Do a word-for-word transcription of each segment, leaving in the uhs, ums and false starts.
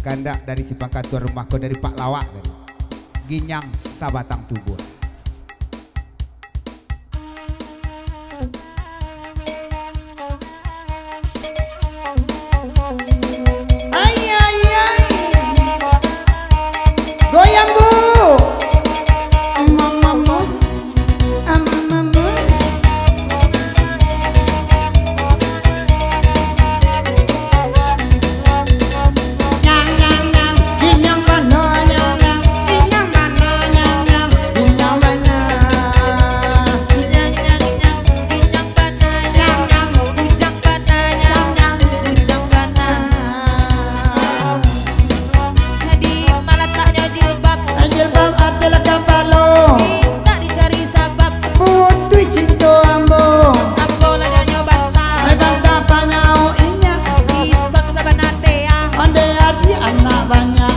Kandak dari si pangkatuan rumah ko, dari Pak Lawak tadi. Ginyang sabatang tubuah. Ai, ai, ai. Goyang, Bu. Mamamu. Amamu. Nyang, nyang, nyang, ginyang bana, nyang, nyang, ginyang bana, nyang, nyang, ginyang bana. Ginyang, ginyang, ginyang, ginyang bana, nyang, nyang, bujang bana, nyang, nyang, bujang bana. Di ma lataknyo jilbab? Jilbab ateh lah kapalo. Indak dicari sabab. Putuih cinto ambo. Ambo lah janyo banta. Ai banta panyauk inyak. Ison sabana tea. Ondeh adiak anak banyak.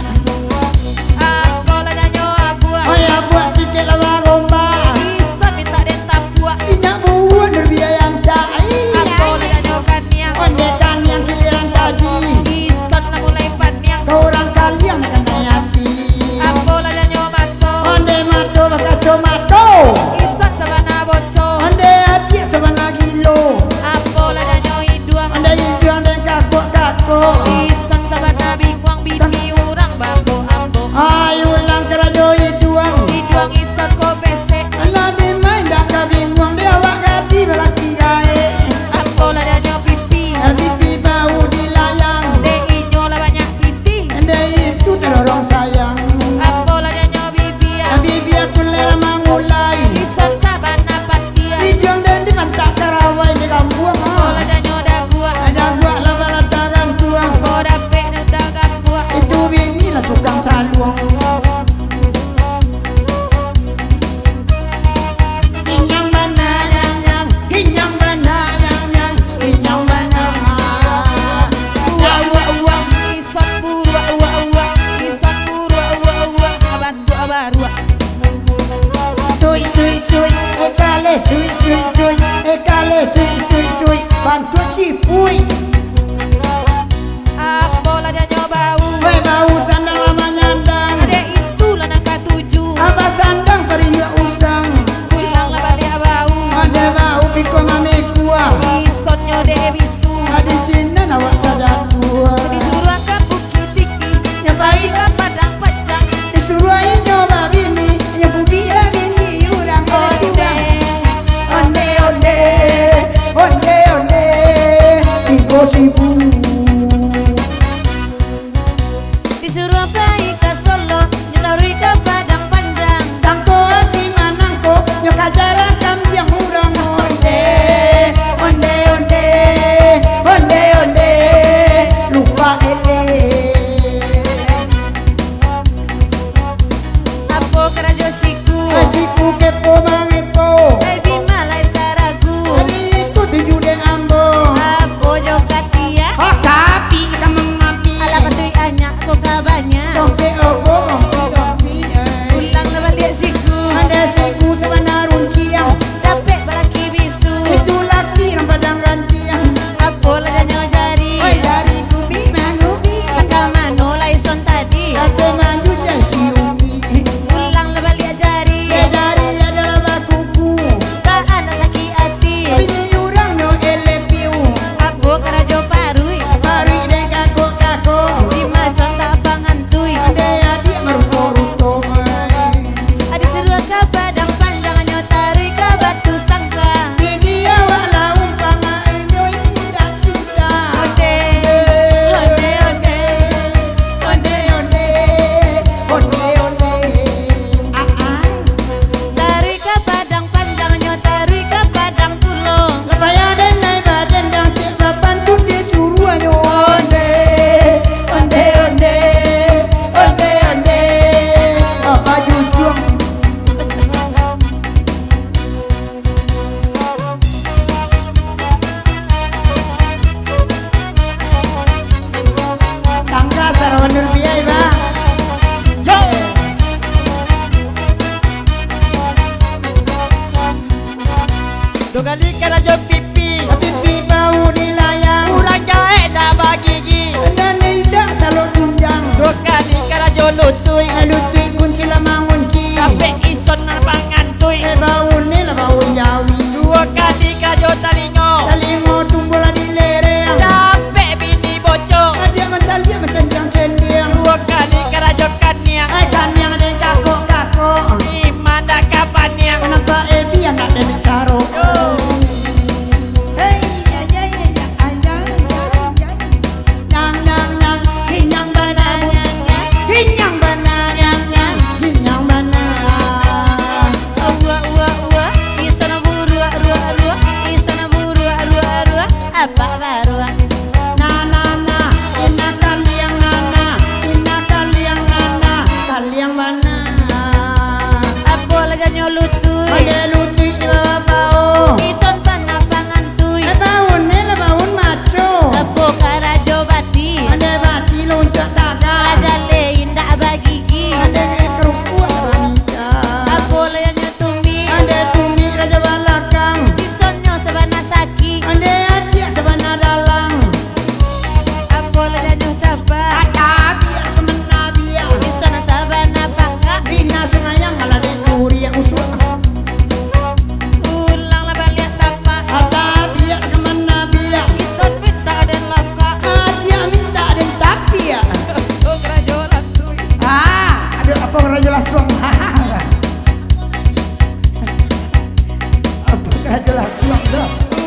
Ambo lah janyo abuak. Oi abuak sikek lah bagombak. Ison mintak den tapuak. Inyak buruak nur biaya ancak. Ai, ambo lah janyo kaniang. Ondeh kaniang kiliran kaji. Ison lah mulai paniang. Ka urang kaliang kanai ati. Ambo lah janyo mato. Ondeh mato bakacomato. Ison sabana boco. Ondeh adiak sabana gilo. Ambo lah janyo iduang. Ondeh iduang den kakok-kakok. Ison sabana binguang, bini urang baambo-ambo. Ai ulang karajo iduang. Iduang ison ko pesek. Alah dima indak ka binguang, dek awak gadih balaki gaek. Ambo lah janyo pipi. Pipi bau dilayang. Dek inyo lah banyak pitih. Dek itu tadorong sayang. Ambo lah janyo bibia. Bibia kulek lah mangulai. Ison sabana patia. Iduang den dipantak karawai di kampuang. Ambo lah janyo daguak. Daguak lah balataran tuang. Ambo dapek nunda gambuak. Itu bini lah tukang saluang. Ginyang bana, nyang, nyang. Ginyang bana, nyang, nyang. Ginyang bana. Uak, uak, uak. Ison buruak, uak, uak. Ison buruak, uak, uak. Abantuak baruak. Suik, suik, suik. Eh, kaleh, suik, suik, suik. Eh, kaleh, suik, suik, suik. Bantuak cipuik. Ambo lah janyo bau. Weh, bau sandang lah manyandang. Dek itu lah nan katuju. Abah sandang pariuak usang. Pulang lah baliak bau. Ondeh bau piko mamikua. Isonnyo dek bisu. Di sinan awak tadatua. Disuruah ka Bukik Tinggi. Nyo pai ka Padang Panjang. Disuruah inyo babini. Nyo bubiak bini urang. Ondeh. Ondeh, ondeh. Ondeh, ondeh. Kalau jajuah tapak. Atabiak ka manabiak. Di sana sabana pakak. Di nasung ayang ala di kuriak usuak. Ulang lah baliak tapak. Atabiak ka manabiak. Isan mintak den lakak. Adiak mintak den tapiak. Oh, karajo lasuang. Ah, aduh, apa karajo lasuang? Apa karajo lasuang tu?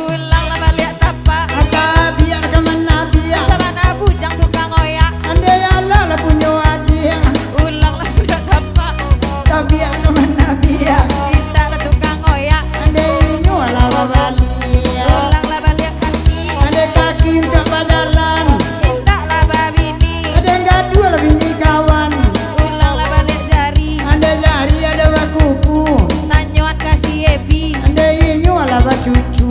Ulang lah baliak tapak. Atabiak ka manabiak. Sabana bujang tukang oyak. Andai alah lah punyo adiak. Ulang lah baliak tapak. Tabiak ka manabiak. Indak lah tukang oyak. Andai inyo alah babaliak. Ulang lah baliak kaki. Andai kaki untuak bajalan. Indak lah babini. Andai gaduah lah bini kawan. Ulang lah baliak jari. Andai jari ado bakuku. Tanyoan ka si Ebi. Andai inyo alah bacucu.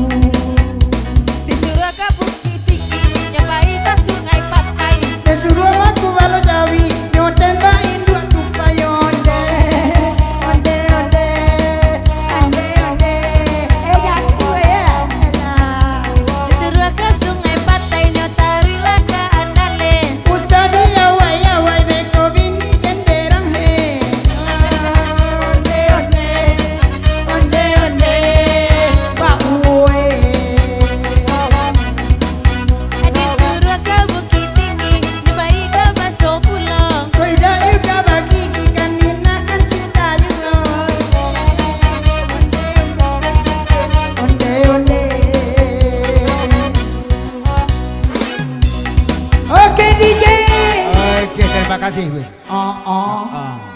Disuruah ka Bukittinggi, nyo pai ka Sungai Patai. Disuruah baku balo jawi, nyo tembak induak tupai onde. Onde, onde, onde, onde. Eh, jatuah, eh, alah. Disuruah ka Sungai Patai, nyo taruihlah ka Andale. Usah di awai-awai, beko bini genderang, he. Onde, onde, onde, onde, bak uwe. Disuruah ka Bukittinggi, nyo pai ka Baso Pulo. Koi dak yuda bagigi kan nina kan cinta yudo. Onde, onde. Oke, D J. Oke, terima kasih, Bun. Oh, oh. Ah.